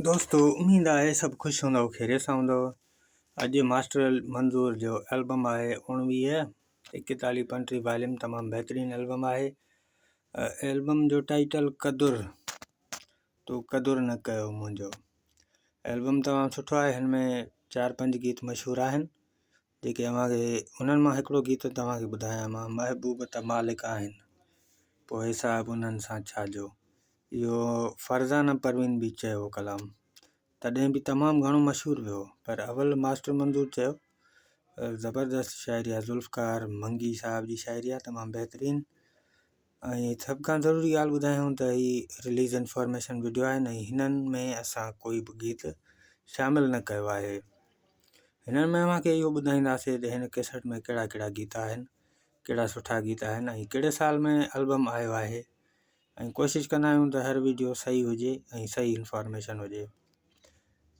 دوستو اميد آهي سڀ خوش هوندؤ خيريت سان هوندؤ. اڄ ماسٽر منظور جو البم آهي اوڻويهه ايڪيتاليهه پنٽيهه واليم تمام بهترين البم آهي. البم جو ٽائيٽل قدر تو قدر نه ڪيو منهنجو. البم تمام سٺو آهي هن ۾ چار پنج گيت مشهور آهن جيڪي اوهان کي انهن مان هڪڙو گيت توهان کي ٻڌايان مان محبوب ته مالڪ آهن پوء حساب انهن سان ڇا جو اهو فرزانه پروين به چيو ڪلام تڏهن به تمام گهڻو مشهور ويو پر اول ماسٽر منظور چيو زبردست شاعري آهي ذوالفقار منگي صاحب جي شاعري آهي تمام بهترين ۽ سڀ کان ضروري ڳالهه ٻڌايون ته هي رليز انفارميشن وڊيو آهن ۽ هنن ۾ اسان ڪوئي به گيت شامل نه ڪيو آهي هنن ۾ اوهان کي اهو ٻڌائينداسين ته هن ڪيسٽ ۾ ڪهڙا ڪهڙا گيت آهن ڪهڙا سٺا گيت آهن ۽ ڪهڙي سال ۾ البم آيو آهي ۽ ڪوشش ڪندا آهيون ته هر ويڊيو صحيح هجي ۽ صحيح انفارميشن هجي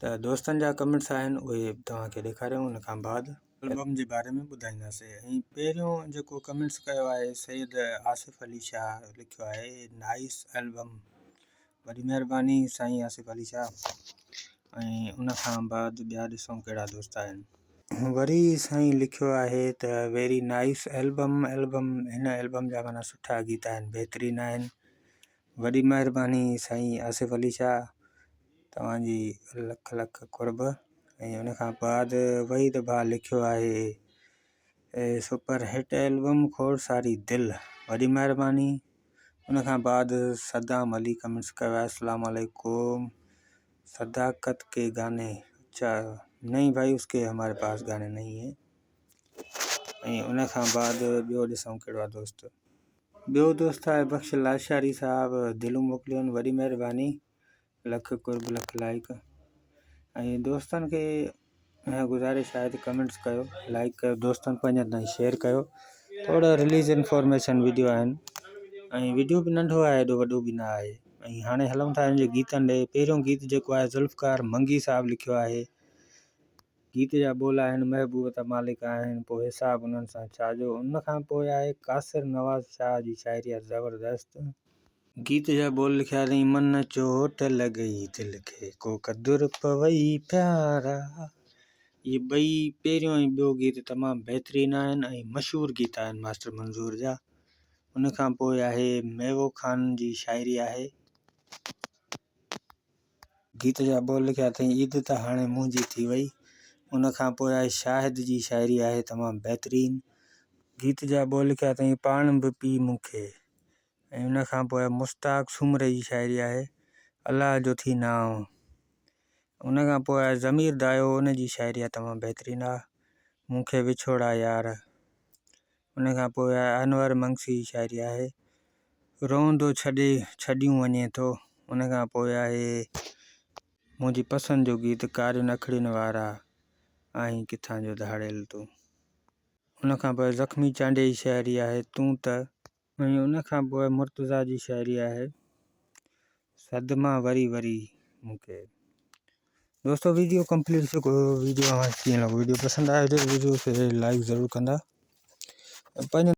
ته دوستن جا ڪمينٽس آهن اهي توهان کي ڏيکاريون ان کان بعد البم جي باري ۾ ٻڌائينداسين ۽ پهريون جيڪو ڪمينٽس ڪيو آهي سيد آصف علي شاهه لکيو آهي نائس البم وڏي مهرباني سائين آصف علي شاهه ۽ ان کان بعد ٻيا ڏسون ڪهڙا دوست آهن. وري سائين لکيو آهي ته ويري نائيس البم البم هن البم جا معنيٰ سٺا گيت آهن بهترين آهن وڏي مهرباني سائين آصف علي شاهه توهان جي لک لک قرب ۽ ان کان بعد وحيد ڀاء لکيو آهي سپر هٽ البم کوڙ ساري دل وڏي مهرباني ان کان بعد صدام علي ڪمينٽس ڪيو آهي السلام عليڪم صداقت ڪي گاني اچھا نهين ڀائي اس ڪي هماري پاس گاني نهين هي ۽ ان کان بعد ٻيو ڏسون ڪهڙو آهي دوست ٻيو دوست آهي بخش لاشاري صاحب دلون موڪليون آهن وڏي مهرباني لک قرب لک لائق ۽ دوستن کي گذارش آهي ته ڪمينٽس ڪيو لائڪ ڪيو دوستن پنهنجن تائين شيئر ڪيو ٿورا رليز انفارميشن وڊيو آهن ۽ وڊيو به ننڍو آهي ايڏو وڏو به نه آهي ۽ هاڻي هلون ٿا هن جي گيتن ڏي پهريون گيت جيڪو آهي ذوالفقار منگي صاحب لکيو آهي گيت جا ٻول آهن محبوب ته مالڪ آهن پوء حساب انهن سان ڇا جو ان کان پوء آهي قاصر نواز شاهه جي شاعري آهي زبردست. گيت جا ٻول لکيا اٿئي من چوٽ لڳئي دل کي ڪو قدر پوئي پيارا. اهي ٻئي پهريون ۽ ٻيو گيت تمام بهترين آهن ۽ مشهور گيت آهن ماسٽر منظور جا. ان کان پوء آهي ميوو خان جي شاعري آهي. گيت جا ٻول لکيا اٿئي عيد ته هاڻي منهنجي ٿي وئي. ان کان پوء آهي شاهد جي شاعري آهي تمام بهترين. گيت جا ٻول لکيا اٿئي پاڻ به پي مون کي. ۽ ان کان پوء مشتاق سومري جي شاعري آهي الله جو ٿي نانء. ان کان پوء آهي ضمير دايو ان جي شاعري آهي تمام بهترين آهي مون کي وڇوڙا يار. ان کان پوء آهي انور منگسي جي شاعري آهي روئندو ڇڏي ڇڏيون وڃين ٿو. ان کان پوء آهي منهنجي پسند جو گيت ڪارين اکڙين وارا آهين ڪٿان جو ڌاڙيل تون. ان کان پوء زخمي چانڊيي جي شاعري آهي تون ته. ۽ ان کان پوء مرتضيٰ جي شاعري آهي صدما وري وري مون کي. دوستو ويڊيو ڪمپليٽ ٿي چڪو ويڊيو اوهان کي ڪيئن لڳو ويڊيو پسند آيو هجي ته ويڊيو کي لائڪ ضرور ڪندا پنهنجن.